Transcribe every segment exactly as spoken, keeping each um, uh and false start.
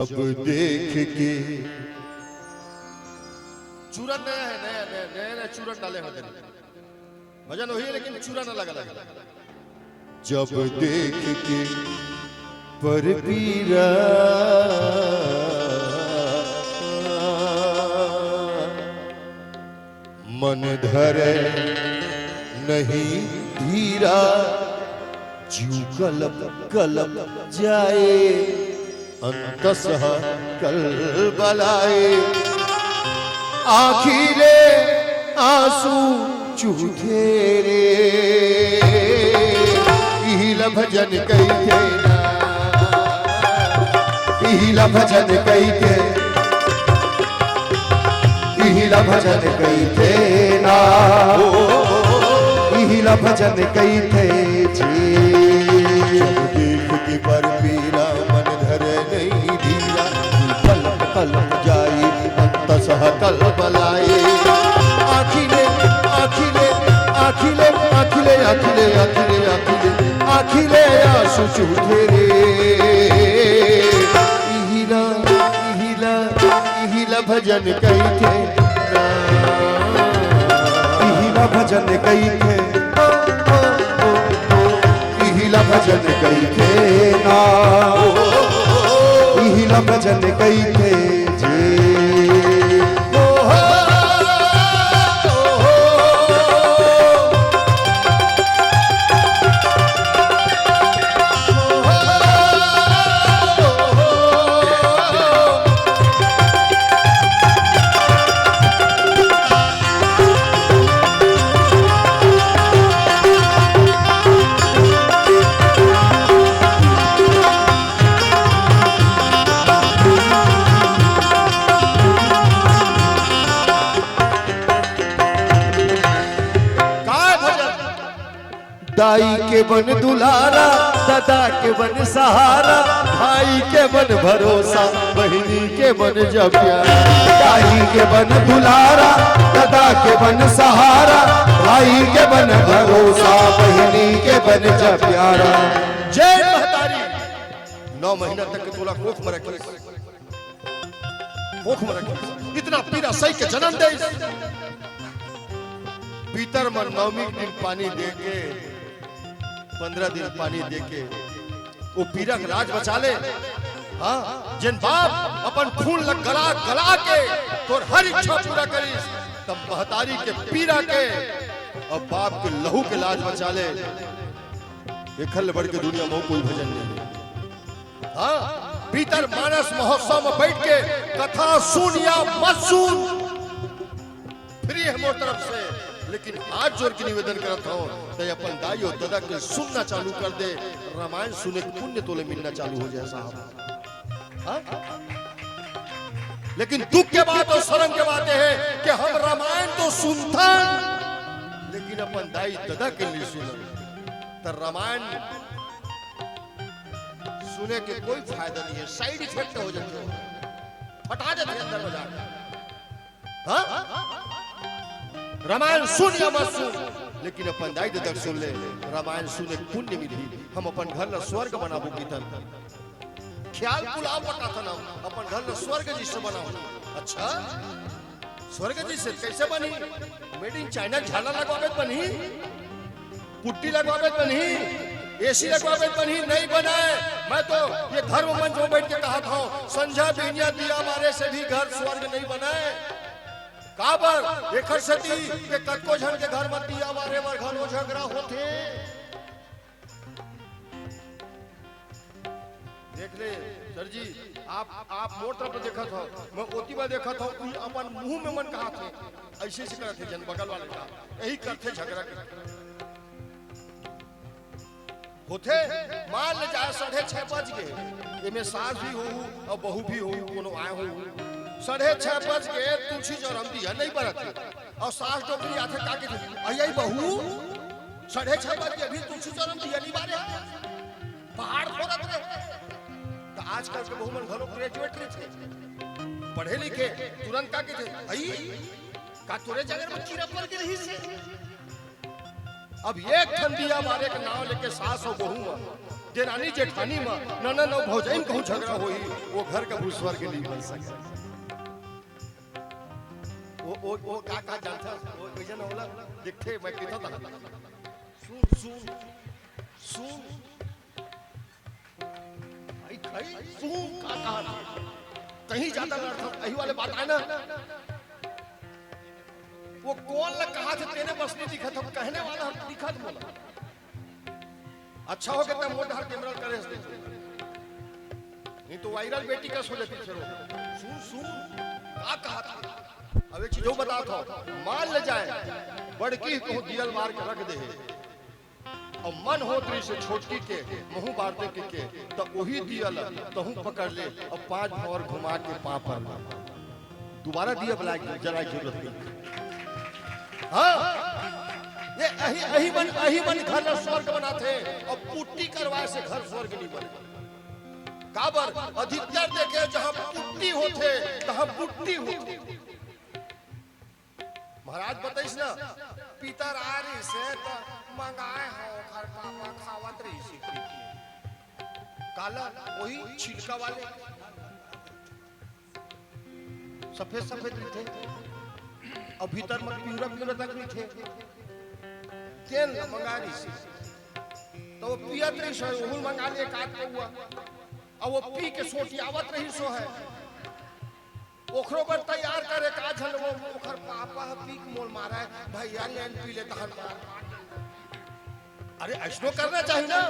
जब देख के चूरन नया है, नया, नया, नया, नया चूरन डाले होते हैं। भजन वही है, लेकिन चूरन अलग अलग है। जब देख के पर पीरा मन धरे नहीं धीरा, जीव कलप कलप जाए, अंतस कलबलाए। आँखी ले आँसू चूथे रे, इही ला भजन कहिथे ना, इही ला भजन कहिथे, इही ला भजन कहिथे ना, इही ला भजन कहिथे जी। जब देख के पर पीरा मन धरे नहीं धीरा, पलक पलक जाई अंतस कलबलाए। आँखी ले, आँखी ले, आँखी ले, आँखी ले, आँखी ले, आँखी ले, आँखी ले, आँखी ले आँसू चूथे रे। इही ला, इही ला, इही ला भजन कहिथे ना। इही ला भजन कहिथे। इही ला भजन कहिथे ना। इही ला भजन कहिथे जी। काय भजन? दाई के बन दुलारा, ददा के बन सहारा, भाई के बन भरोसा, बहिनी के बन जब प्यारा। दाई के बन दुलारा, ददा के बन सहारा, भाई के बन भरोसा, बहिनी के बन जब प्यारा। जय महतारी। नौ महीना तक के तोला कोख में रखिस, कोख में रखिस, इतना पीरा सही के जन्म दे। पितर मन नवमी के दिन पानी दे के, पंद्रह दिन पानी दे के, वो पीरा के लाज बचा ले। हाँ, जेन बाप अपन खून ल गला गला के तोर हर इच्छा पूरा करिस, तब महतारी के पीरा के और बाप के लहू के लाज बचा ले। एखर ले बढ़ के दुनिया में कोई भजन नहीं है। हाँ, पितर मानस महोत्सव में बैठ के कथा सुन या मत सुन, फ्री है मोर तरफ से, लेकिन हाथ जोड़ के निवेदन करत हूँ, तैं अपन दाई और ददा के सुनना चालू कर दे, रामायण सुने के पुण्य तोले मिलना चालू हो जाए साहब। हाँ? लेकिन दुख के बात और शर्म के बात ये है कि हम रामायण तो सुनथन, लेकिन अपन दाई ददा के नहीं सुनन। तो रामायण सुने के कोई फायदा नहीं है, साइड इफेक्ट हो जाते हो, फटा जाते हैं अंदर में जाके। हाँ? रामायण सुन या मत सुन, लेकिन अपन दाई ददा के सुन ले, रामायण सुने के पुण्य मिलही। हम अपन घर ला स्वर्ग बनाबो किथन, ख्याल पुलाव पकाथन हम, अपन घर ला स्वर्ग जैसे बनाओ। अच्छा, स्वर्ग जैसे कैसे बनी? मेड इन चाइना झाला लगवाबे त बनही, पुट्टी लगवाबे त बनही, एसी लगवाबे त बनही, नहीं बनाए। मैं तो ये धर्म मंच में बैठ के कहा था, संझा बिहनिया दिया बारे से भी घर स्वर्ग नहीं बनाए। काबर? एखर सेती के कतको झन के घर में दिया बारे बर घलो झगड़ा होथे। देख ले सर जी, आप, आप मोर तरफ देखत हो, मैं ओती बर देखत हूँ, अपन मुंह में मन कहा थे, ऐसे से करत हे जन बगल वाले का, यही करथे झगड़ा के। होथे, मान ले जाए साढ़े छह बज गए, एमे सास भी हो और बहू भी हो, कोनो आए हो, साढ़े छह बज गए, तुलसी चौरम दिया नहीं बरत हे, और सास डोकरी आथे का के, "अयई बहू, साढ़े छह बज गए, अभी तुलसी चौरम दिया नहीं बारे।" पहाड़ फोड़त रहे। तो आजकल के बहू मन घलो ग्रेजुएट रहिथे, पढ़े लिखे, तुरंत का कहिथे, "अई, का तोरे जगह में कीड़ा पड़ के रहिस हे?" अब एक ठन दिया बारे के नाव लेके सास और बहू मन देरानी जेठानी म, ननद अउ भौजाई म कहूँ झगड़ा होही, वो घर कभू स्वर्ग नहीं बन सके। वो, वो, वो का, का जानता? वो कइसन होला? देखथे, मैं कहता था। सुन, सुन, सुन। भाई, खाई, सुन, का कहा था? कहीं जाता ना था, यही वाले बात आए ना। वो कौन ला कहा थे, तेने बस नहीं दिखा था, कहने वाला हम दिखा था बोला। अच्छा हो गया, तब मोर डहर कैमरा करे हंसते। नहीं तो वायरल बेटी का सो जाती फिर वो। सुन, सुन, का कहा था? अब एक चीज और बता था, मान ले जाए, बड़की कहूँ दियल मार के रख दे है। अब मन होत रही से छोटकी के, मुँह बारते के, के, तो वही दियल, तहूँ पकड़ ले, अब पाँच भंवर घुमा के पाँव पर ला। दोबारा दिया बला के जला के जरूरत नहीं। हाँ, ये अही, अही मन, अही मन घर ला स्वर्ग बनाथे, अब पुट्टी करवाए से घर स्वर्ग नहीं बने। काबर? अधिकतर देखे, जहाँ पुट्टी होथे, तहाँ बुट्टी होथे। महाराज बताइस ना, पितर आ रहिसे त मंगाए हो, घर पापा खावत रहिसे। काला? वही छिलका वाले। सफेद सफेद रहिथे, अउ भीतर म पिवरा पिवरा तक रहिथे। तेन ल मंगा रहिसे, त वो पियत रहिस हे, ओहू ल मंगा ले एक आध पौवा। अउ वो पी के सोटियावत रहिस हे। ओखरो बर तैयार करे का झन, वो ओखर पापा ह पी के मोल मारय, भैया लेन पी ले तहन मार। अरे, ऐसनो करना चाहिए ना,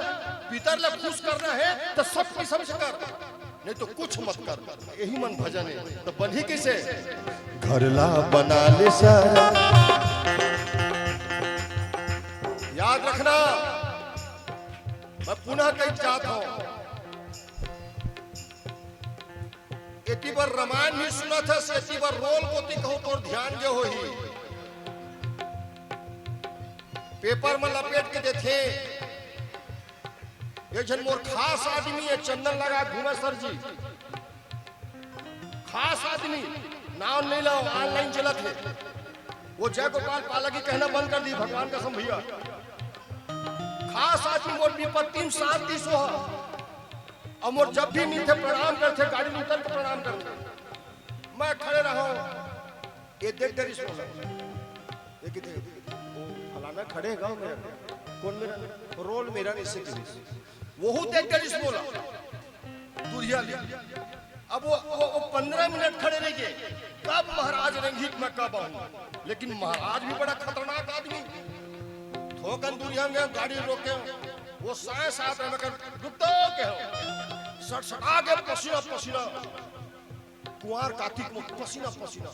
पितर ला खुश करना है तो सब किस्म से कर, नहीं तो कुछ मत कर। यही मन भजन है तो बनही कैसे? घर ला बना ले सर। याद रखना, मैं पुनः कही जात हूँ, एती बर रामायण भी सुनत हस, एती बर रोल कोती कहूँ तोर ध्यान गे होही। पेपर में लपेट के देथे, एक झन मोर खास आदमी है, चंदन लगा घूमे सर जी, खास आदमी, नाम नहीं लो, ऑनलाइन चलत है। वो जय गोपाल पालक ही कहना बंद कर दी, भगवान कसम भैया। खास आदमी मोर विपत्ति में साथ दी सो है। अउ मोर जब भी मिलथे, प्रणाम करथे, गाड़ी में उतर के प्रणाम करथे। मैं खड़े रहा हूँ, ये देख डरिस मोला। ये किथे, "ओ, फलाना खड़े हे गाँव में, कौन मेरा, रोल मेरा नहीं से किसी।" वहू देख डरिस मोला, दुरिहा ले। अब वो, वो, वो पन्द्रह मिनट खड़े रह गए, कब महाराज रंगीत में कब आऊँ। लेकिन महाराज भी बड़ा खतरनाक आदमी, थोकन दुरिहा में गाड़ी रोके, वो साए साथ में कर, "रुक तो," कहे, सड़सड़ा के पसीना पसीना, कुंवार कातिक में पसीना पसीना।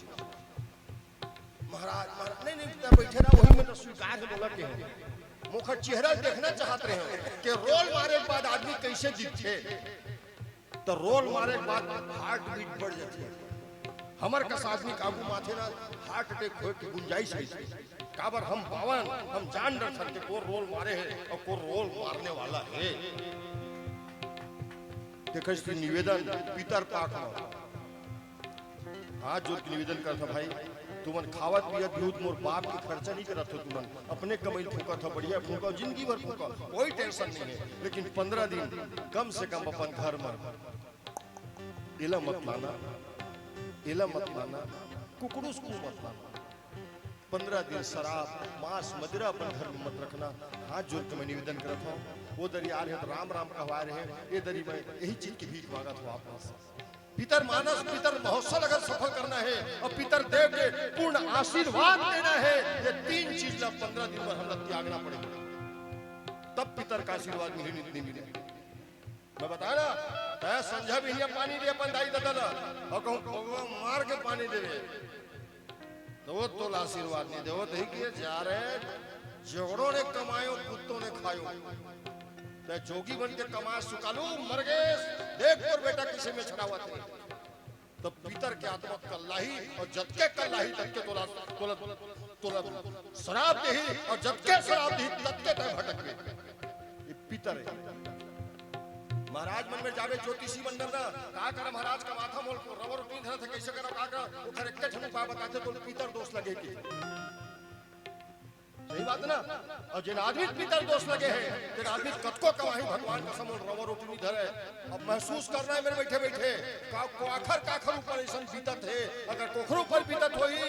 महाराज, महाराज, नहीं, नहीं, तैं बैठे रहा, वही में तो स्वीकार है, बोला के हो। मोखर चेहरा देखना चाहत रहे हो कि रोल मारे के बाद आदमी कैसे दिखथे। तो रोल मारे के बाद हार्ट बीट बढ़ जाथे। हमर कस आदमी काबू माथे ना, हार्ट अटैक होए के गुंजाइश है। काबर हम बावन, हम जान डरथन के कोन रोल मारे है अउ कोन रोल मारने वाला है। देखो, इसकी निवेदन पितर पाक में हाथ जोड़ के निवेदन करत हंव भाई, तुमन खावत पियत भी हो, मोर बाप के खर्चा नहीं करत हो तुमन, अपने कमई फूंकत हो, बढ़िया फूंको, जिंदगी भर फूंको, कोई टेंशन नहीं है। लेकिन पन्द्रह दिन कम से कम अपन घर में एला मत लाना, एला मत लाना, कुकड़ूस को मत लाना। पन्द्रह दिन शराब, मांस, मदिरा अपन घर में मत रखना। हाथ जोड़ के मैं निवेदन करत हंव, वो दरी आ रहे हैं तो राम राम कहवा रहे हैं, ये दरी मैं यही चीज की भीख मांगत हंव आप मन से। पितर मानस, पितर महोत्सव अगर सफल करना है और पितर देव के पूर्ण आशीर्वाद लेना है, ये तीन चीज ला पन्द्रह दिन बर हमला त्यागना पड़ेगा, तब पितर का आशीर्वाद मिले, नहीं मिले। मैं बताना, तैं संझा बिहनिया पानी दे अपन दाई ददा ला, और कहूँ, "भगवान मार के पानी देवे।" तो वो तोला आशीर्वाद नहीं देवत है कि ये जा रहे, झगड़ों ने कमायो, कुत्तों ने खायो। तैं जोगी बन के कमाए सुकालू, मर गए, देख तोर बेटा किसे में छड़ावत है। तो पितर के आत्मा कल्लाही और जतके कल्लाही ततके तोला, तोला, तोला शराब देही और जतके शराब देही ततके तैं भटकबे। ये पितर है। महाराज मन में जाबे ज्योतिषी मन डरना, "का करा महाराज, कमाथंव मोला रबर नहीं धरत है, कैसे करा, का करा?" ओखर एक्के ठन उपाय बताथे, तो पितर दोष लगे के। सही बात ना? अउ जेन आदमी पितर दोष लगे हे, तेन आदमी कतको कमाही, भगवान कसम, रवा रोटी नहीं धरे। अब महसूस करना हे मेर बइठे बइठे, का, काखर काखर ऊपर अइसन बीतत हे। अगर कोखरो ऊपर बीतत होही,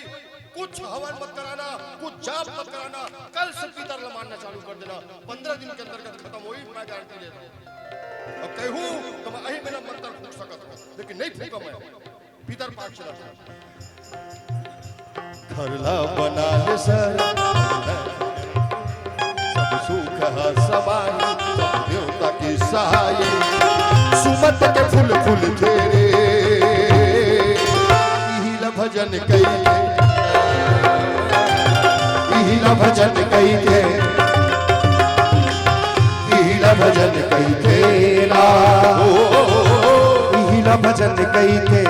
कुछ हवन मत कराना, कुछ जाप मत कराना, कल से पितर ल मानना चालू कर देना। पंद्रह दिन के अंतर्गत खतम होही, मैं गारंटी देत हंव। अउ कहूं त मैं अही बेरा मंतर फूंक सकत हंव, लेकिन नहीं फूंकंव मैं। पितर पाक चला। घर ला बना ले सर, सब सुख हा समाई, सब देवता के सहाई। सुमत के फूल फूल तेरे, इही ला भजन कई के, इही ला भजन कई के, इही ला भजन कई के ना, इही ला भजन कई के।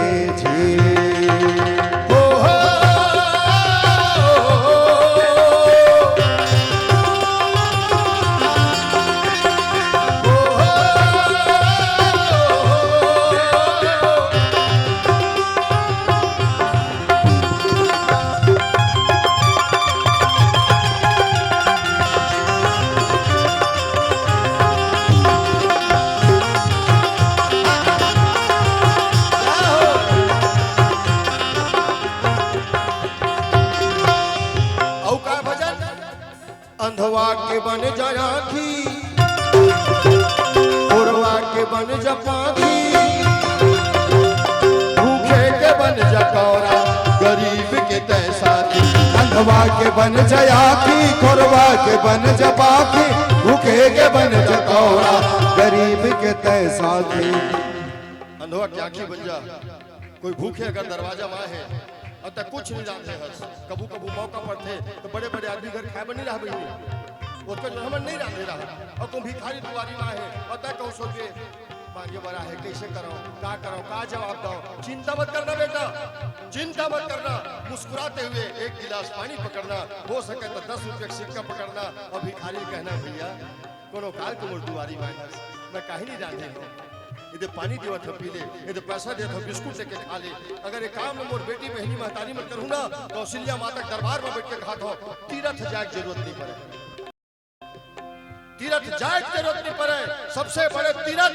अउ का भजन? अंधवा के बन जा आँखी, कोरवा के बन जा पाखी, भूखे के बन जा कौरा, गरीब के तय साथी। अंधवा के बन जा आँखी, कोरवा के बन जा पाखी, भूखे के बन जा कौरा, गरीब के तय साथी। अंधवा के आँखी बन जा, कोई भूखे अगर दरवाजा म आए हे अउ तैं कुछ नहीं रांधे हस, कभू कभू मौका पड़थे त बड़े बड़े आदमी घर खाए बर नहीं रहा बहिनी, ओतका जो हमन नहीं रांधे रहा, अउ कोई भिखारी दुआरी म आए हे अउ तैं कहूं सोचे मांगे बर आए हे, कइसे करंव, का करंव, का जवाब दंव। चिंता मत करना बेटा, चिंता मत करना, मुस्कुराते हुए एक गिलास पानी पकड़ना, हो सके त दस रुपया के सिक्का पकड़ना अउ भिखारी ल कहना, भैया कोनो काल के मोर दुआरी म आए हस, मैं काही नहीं रांधे हंव। एदे पानी देवत हंव पी ले, एदे पैसा देत हंव बिस्कुट लेके खा ले। अगर ए काम ल मोर बेटी बहिनी महतारी मन करहूं ना, कौशल्या माता के दरबार म बइठ के कहत हंव, तीरथ जाए के जरूरत नहीं पड़े, तीरथ जाए के जरूरत नहीं पड़े। सबसे बड़े तीरथ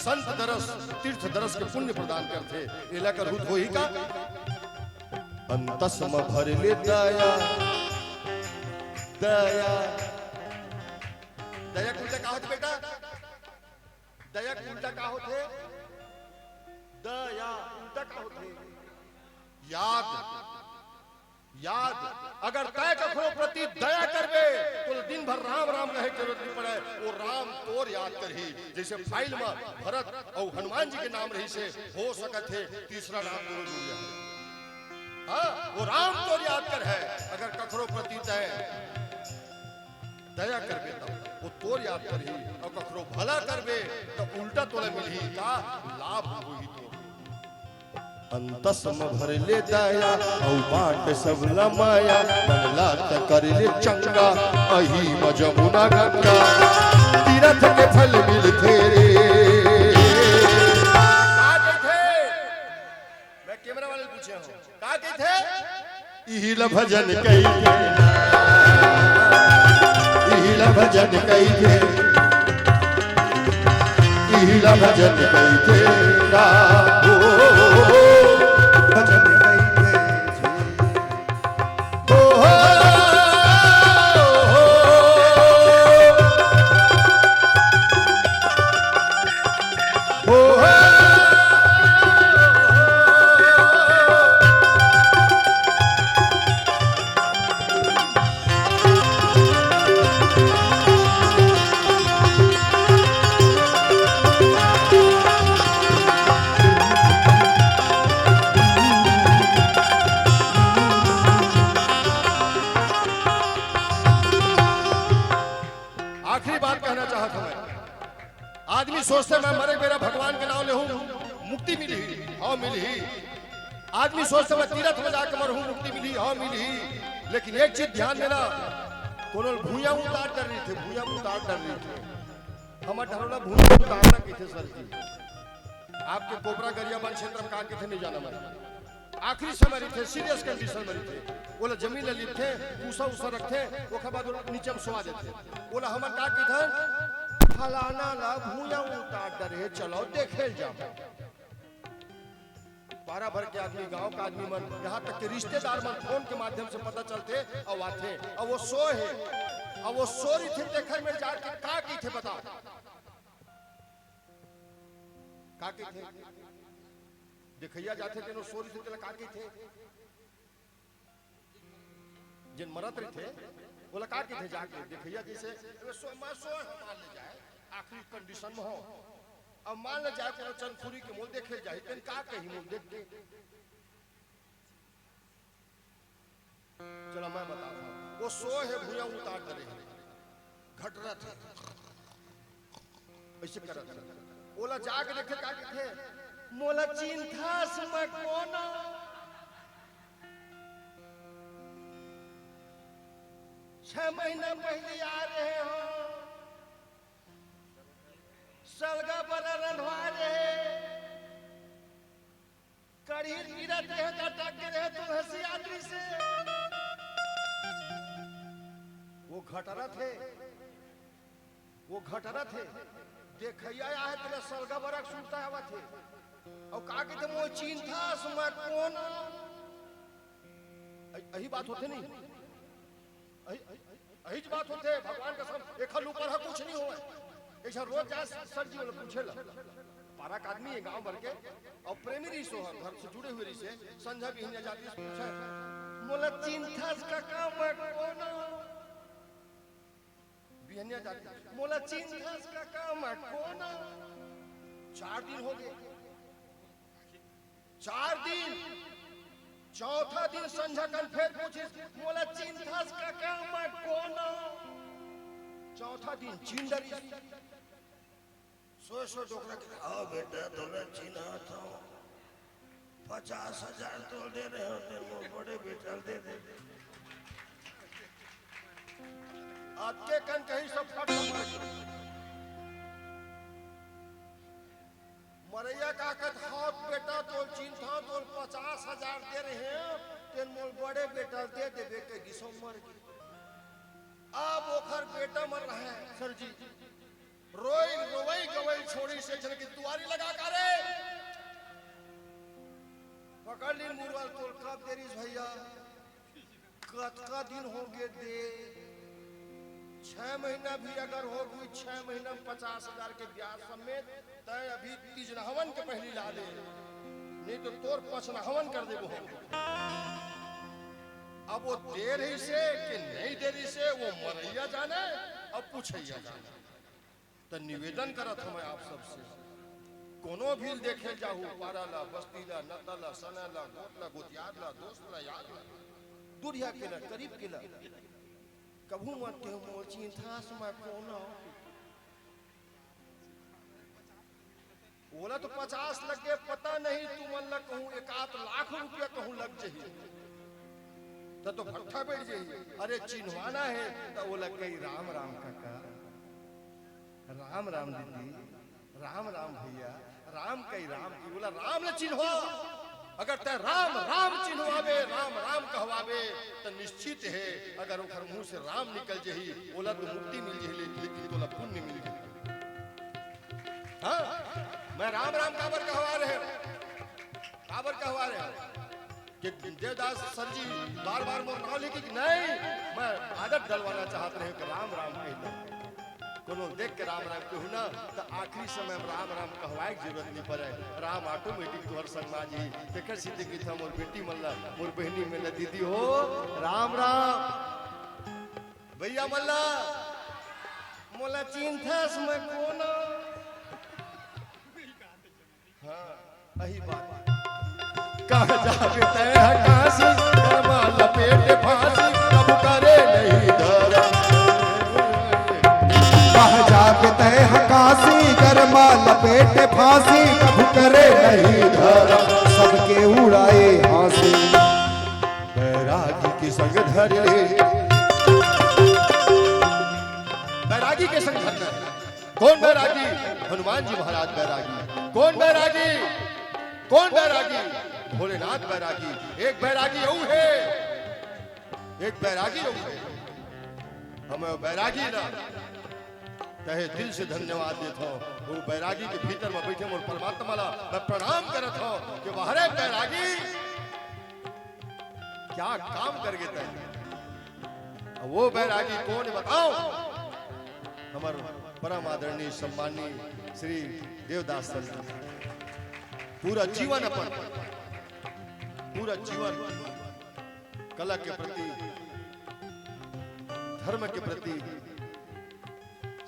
संत दरस, तीर्थ दरस के पुण्य प्रदान करथे। एला करहूं त होही का? अंतस म भर ले दया, दया। दया के उल्टा का होथे बेटा? दया के उल्टा का होथे? दया उल्टा का होथे? याद। याद। अगर तैं कखरो प्रति दया करबे, त दिन भर राम राम कहे के जरूरत नहीं पड़े, वो राम तोर याद करही। जइसे फाइल म भरत अउ हनुमान जी के नाम रहिसे, हो सकत हे तीसरा नाम तोरो जुड़ जाए। हाँ, वो राम तोर याद करही। अगर कखरो प्रति तैं दया करबे त वो तोर याद करही, अउ कखरो भला करबे त उल्टा तोला मिलही, का लाभ होही तोर। अंतस म भर ले दया, अउ बांट सब ला माया, मन ला त कर ले चंगा, अही म जमुना गंगा, तीरथ के फल मिलथे रे। का कहिथे? मैं कैमरा वाले ल पूछे हंव, का कहिथे? इही ल भजन कहिथे, इही ल भजन कहिथे, इही ल भजन कहिथे ना। ओ, भजन कहिथे। ओ, हो, हो, हो। आखिरी बात कहना चाहत हंव मैं। आदमी सोचथे, मैं मरे बेरा भगवान के नांव लेहूं, मुक्ति मिलही, हव मिलही। आदमी सोचथे, मैं तीरथ म जाके मरहूं, मुक्ति मिलही, हव मिलही। लेकिन एक चीज ध्यान देना, कोनो ल भुइयां म उतार डर रहिथे, भुइयां म उतार डर रहिथे। हमर डहर ओला भुइयां म उतारना कहिथे सर जी। आपके कोबरा गरियाबंद क्षेत्र म का कहिथे नहीं जानंव मैं। आखिरी समय रहिथे, सीरियस कंडीशन में रहिथे, ओला जमीन ल लिपथे, भूसा उसा रखथे, ओकर बाद ओला नीचे में सोवा देथे। ओला हमन का कहिथन? फलाना ला भुइयां उतार डरे हे, चलो देखे ल जाबो। पारा भर के आदमी, गांव का आदमी मन, यहां तक के रिश्तेदार मन फोन के माध्यम से पता चलथे अउ आथे, अउ वो सोए हे, अउ वो सो रहिथे, तेखर में जाके का कहिथे बताओ? का कहिथे? देखइया जाथे तेनो सो रहिथे, तेला का कहिथे? जेन मरत रहिथे, ओला का कहिथे जाके? देखइया जइसे, "अबे सो, मैं सोए हंव, मान ले जाए, आखिरी कंडीशन में हंव। अब मान ले जाए कोनो चंदखुरी के मोल देखे जाही, तेन का कही मोल देख के?" चलो मैं बतावत हंव। वो सोए हे, भुइयां उतार डरे हे, घटरत हे, अइसे करत हे। ओला जाके देखे, का कहिथे? "मोला चिन्हथस मैं कोन अंव? छह महीना पहिली आ रहे हंव, सलगा बरा रंधवा रहे, कढ़ी गिरत रहे, त अटक गे रहे तुलसी आदमी से।" वो घटरत हे, वो घटरत हे, देखइया आहे, तेला सलगा बरा के सुरता आवत हे। अउ का कहिथे, "मोला चिन्हथस मैं कोन अंव?" अही बात होथे नहीं? अही, अहीच बात होथे, भगवान कसम, एखर ऊपर ह कुछ नहीं होवय। ऐसा रोज जाए सर जी वाला पूछे ला। पारा का आदमी हे गांव भर के, अउ प्रेमी रहिस हे, घर से जुड़े हुए रहिस हे, संझा बिहनिया जातिस पूछे, "मोला चिन्हथस कका मैं कोन अंव?" बिहनिया जातिस, "मोला चिन्हथस कका मैं कोन अंव?" चार दिन हो गे, चार दिन, चौथा दिन संझा कन फेर पूछिस, "मोला चिन्हथस कका मैं कोन अंव?" चौथा दिन चिन्ह डरिस। सोए सोए डोकरा के, "हाँ बेटा, तोला चिन्हात हंव, पचास हजार तोला दे रहे हंव, तेन मोर बड़े बेटा ल दे दे।" अतके कन कहिस सब फट फट। मरइया का कहत, "हाँ बेटा, तोला चिन्हत हंव, तोला पचास हजार दे रहे हंव, तेन मोर बड़े बेटा ल दे देबे," कहि गिस अउ मर गे। अब ओखर बेटा मन रहे सर जी, रोई, रोवई गवई छोड़िस, एक झन के दुवारी लगा के, "अरे, पकड़ लीन मुरवा ल, तोला कब दे रिहिस भइया? कतका दिन हो गे दे? छह महीना भी अगर हो गे, छह महीना में पचास हजार के ब्याज समेत, तैं अभी तीजनहवन के पहिली ला ले, नहीं तो तोर पचनहवन कर देबो हम।" अब वो दे रिहिसे कि नहीं दे रिहिसे, वो मरइया जाने अउ पूछइया जाने। त निवेदन करत हंव मैं आप सबसे, कोनो भी ल देखे जाहू, पारा ला, बस्ती ला, नता ला, सना ला, गोत ला, गोतियार ला, दोस्त ला, यार ला, दूरिहा के ला, करीब के ला, कभू मत कहेव, "मोला चिन्हथस मैं कोन अंव?" ओला तो पचास लग गे, पता नहीं तुमन ला कहूं एक आध लाख रुपया कहूं लग जही, त तो भट्ठा बैठ जही। अरे चिन्हवाना हे त ओला कही, "राम राम कका, राम राम दीदी, राम राम भइया, राम कही राम की।" ओला राम ला चिन्हवा। अगर तैं राम राम चिन्हवाबे, राम राम कहवाबे, त निश्चित हे, अगर ओखर मुंह से राम निकल जही, ओला तो मुक्ति मिल जही, ले-, लेकिन तोला पुण्य मिल जही। हाँ, मैं राम राम काबर कहवा रहे हंव? काबर कहवा रहे हंव? कि देवदास सर जी बार बार मोर नाम लेके कि नहीं, मैं आदत डलवाना चाहत रहे हंव कि राम राम कहि ला। कोनो देख के राम राम कहू ना, त आखिरी समय में राम राम कहवाए के जरूरत नहीं पड़े, राम automatic तोहर संग मा जी। तेखर सेती कहिथंव मोर बेटी मन ला, मोर बहिनी मन ला, दीदी हो, राम राम। भइया मन ला, "मोला चिन्हथस मैं कोन अंव?" हाँ, अही बात। कह जाबे तैं ह काशी, गरमा लपेट फांसी, कब करे नहीं धरम। कह जाबे तैं ह काशी, गरमा लपेट फांसी, कब करे नहीं धरम, सबके उड़ाए हंसी। बैरागी के संग धर ले। बैरागी के संग धर ले। कौन बैरागी? हनुमान जी महाराज बैरागी। कौन बैरागी? कौन बैरागी? भोलेनाथ बैरागी, एक बैरागी अउ हे, एक बैरागी अउ हे। हमें बैरागी ला तहे दिल से धन्यवाद देत हौं। वो बैरागी के भीतर में बैठे मोर परमात्मा ला मैं प्रणाम करत हौं कि वाह रे बैरागी, क्या काम कर गे तैं। अब वो बैरागी कोन हे बताओ? हमर परम आदरणीय सम्माननीय श्री देवदास सर जी। पूरा जीवन अपन, पूरा जीवन कला के प्रति, धर्म के प्रति,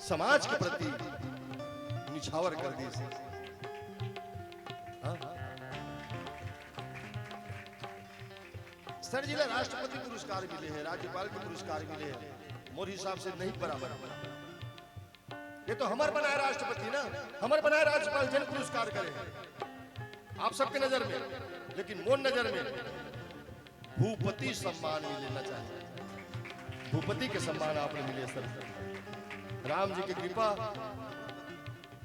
समाज के प्रति निछावर कर दिस। हाँ? सर जी ला राष्ट्रपति पुरस्कार मिले हे, राज्यपाल के पुरस्कार मिले हे, मोर हिसाब से नहीं बराबर। ये तो हमर बनाए राष्ट्रपति ना, हमर बनाए राज्यपाल जेन पुरस्कार करे हे आप सबके नजर में, लेकिन मोर नजर में भूपति सम्मान मिलना चाहिए। भूपति के सम्मान आप ला मिले सर। राम जी के कृपा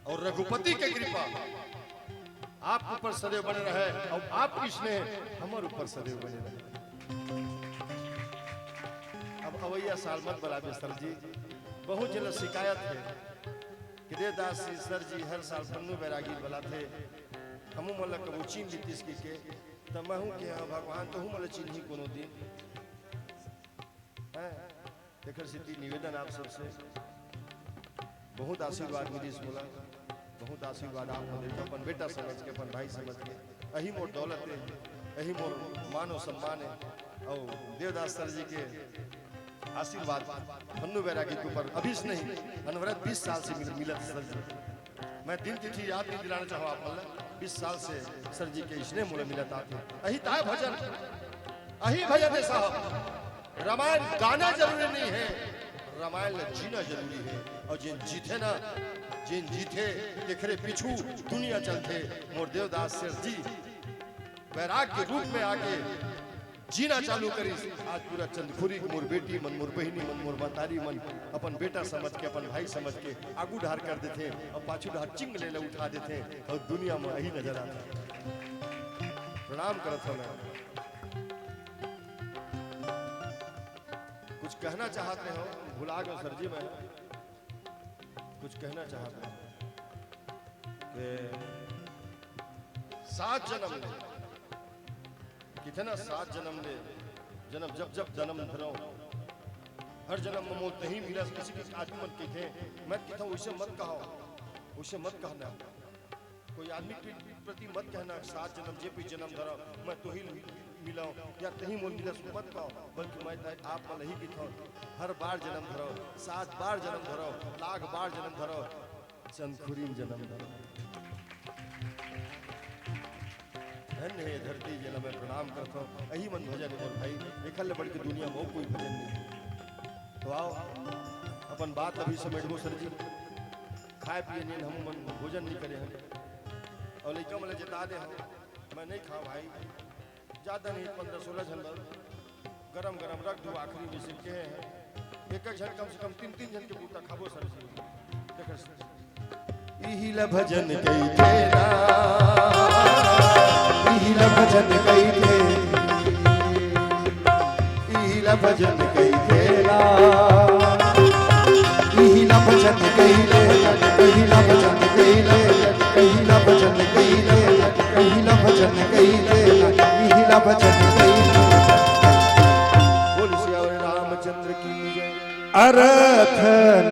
अउ रघुपति के कृपा आप ऊपर सदैव बने रहे अउ आपकी स्नेह हमर ऊपर सदैव बने रहे। अब अवइया साल मत बलाबे सर जी, बहुत झन ला शिकायत हे कि देवदास जी, सर जी हर साल पन्नू बैरागी बलाथे, हमू मन ला कभू चीन लितिस कहिके, त महूं के हाँ भगवान तहू मन ला चिन्ही कोनो दिन। हैं? तेखर सेती निवेदन आप सबसे, बहुत आशीर्वाद मिलिस मोला, बहुत आशीर्वाद आप मन देथव, अपन बेटा समझ के, अपन भाई समझ के। अही मोर दौलत हे, अही मोर मान अउ सम्मान हे। अउ देवदास सर जी के आशीर्वाद पन्नू बैरागी के ऊपर अभी से नहीं, अनवरत बीस साल से मिल-, मिलत सर जी। मैं दिन तिथि याद नहीं दिलाना चाहूँ आप मन ला, बीस साल से सर जी के स्नेह मोला मिलत आथे। अही ताय भजन, अही भजन हे साहब। रामायण गाना जरूरी नहीं हे, रामायण ला जीना जरूरी हे। अउ जेन जीथे ना, जेन जीथे, तेखरे पीछू दुनिया चलथे। मोर देवदास सर जी बैराग के रूप में आके जीना चालू करिस। आज पूरा चंदखुरी के मोर बेटी मन, मोर बहिनी मन, मोर मतारी मन अपन बेटा समझ के, अपन भाई समझ के आगू डहर कर देथे अउ पाछू डहर चिंग ले ले उठा देथे अउ दुनिया में अही नजर आथे। प्रणाम करत हौं मैं। कुछ कहना चाहत रहे हौं, भुला गए सर जी, मैं कुछ कहना चाहत रहे हौं कि सात जन्म ले, कितना सात जन्म ले, जन्म जब जब जन्म धरव, हर जन्म में मोला तहीं मिलस। किसी के आदमी मन कहिथे, मैं कहिथौं, "वइसे मत कहा, वइसे मत कहना।" कोई आदमी के प्रति मत कहना, "सात जन्म जे भी जन्म धरव, मैं तोही मिलव या तहीं मोला मिलस," मत कहो, बल्कि मैं तो आप मन ला ही कहिथौं, हर बार जन्म धरव, सात बार जन्म धरव, लाख बार जन्म धरव, चंदखुरी में जन्म धरव। धन्य हे धरती जेला मैं प्रणाम करथौं। अही मन भजन हे मोर भाई, एखर ले बढ़ के दुनिया में अउ कोई भजन नहीं। तो आओ, अपन बात अभी समेटबो सर जी। खाए पिए नीन हम मन भोजन नहीं करे हन। अउ लइका मन ला जता दे हन, मैं नहीं खाव भाई, ज्यादा नहीं, पन्द्रह सोलह झन बर गरम गरम रख दो, आखिरी में सिर के हैं। एक एक झन कम से कम तीन तीन झन के बूता खाबो सर जी। देख सर। इही ला भजन कहिथे ना, इही ला भजन कहिथे, इही ला भजन कहिथे ना, इही ला भजन कहिथे, इही ला भजन कहिथे, इही ला भजन कहिथे, इही ला भजन कहिथे ना, इही ला भजन कहिथे। बोल सियावर रामचंद्र की जय। अरथ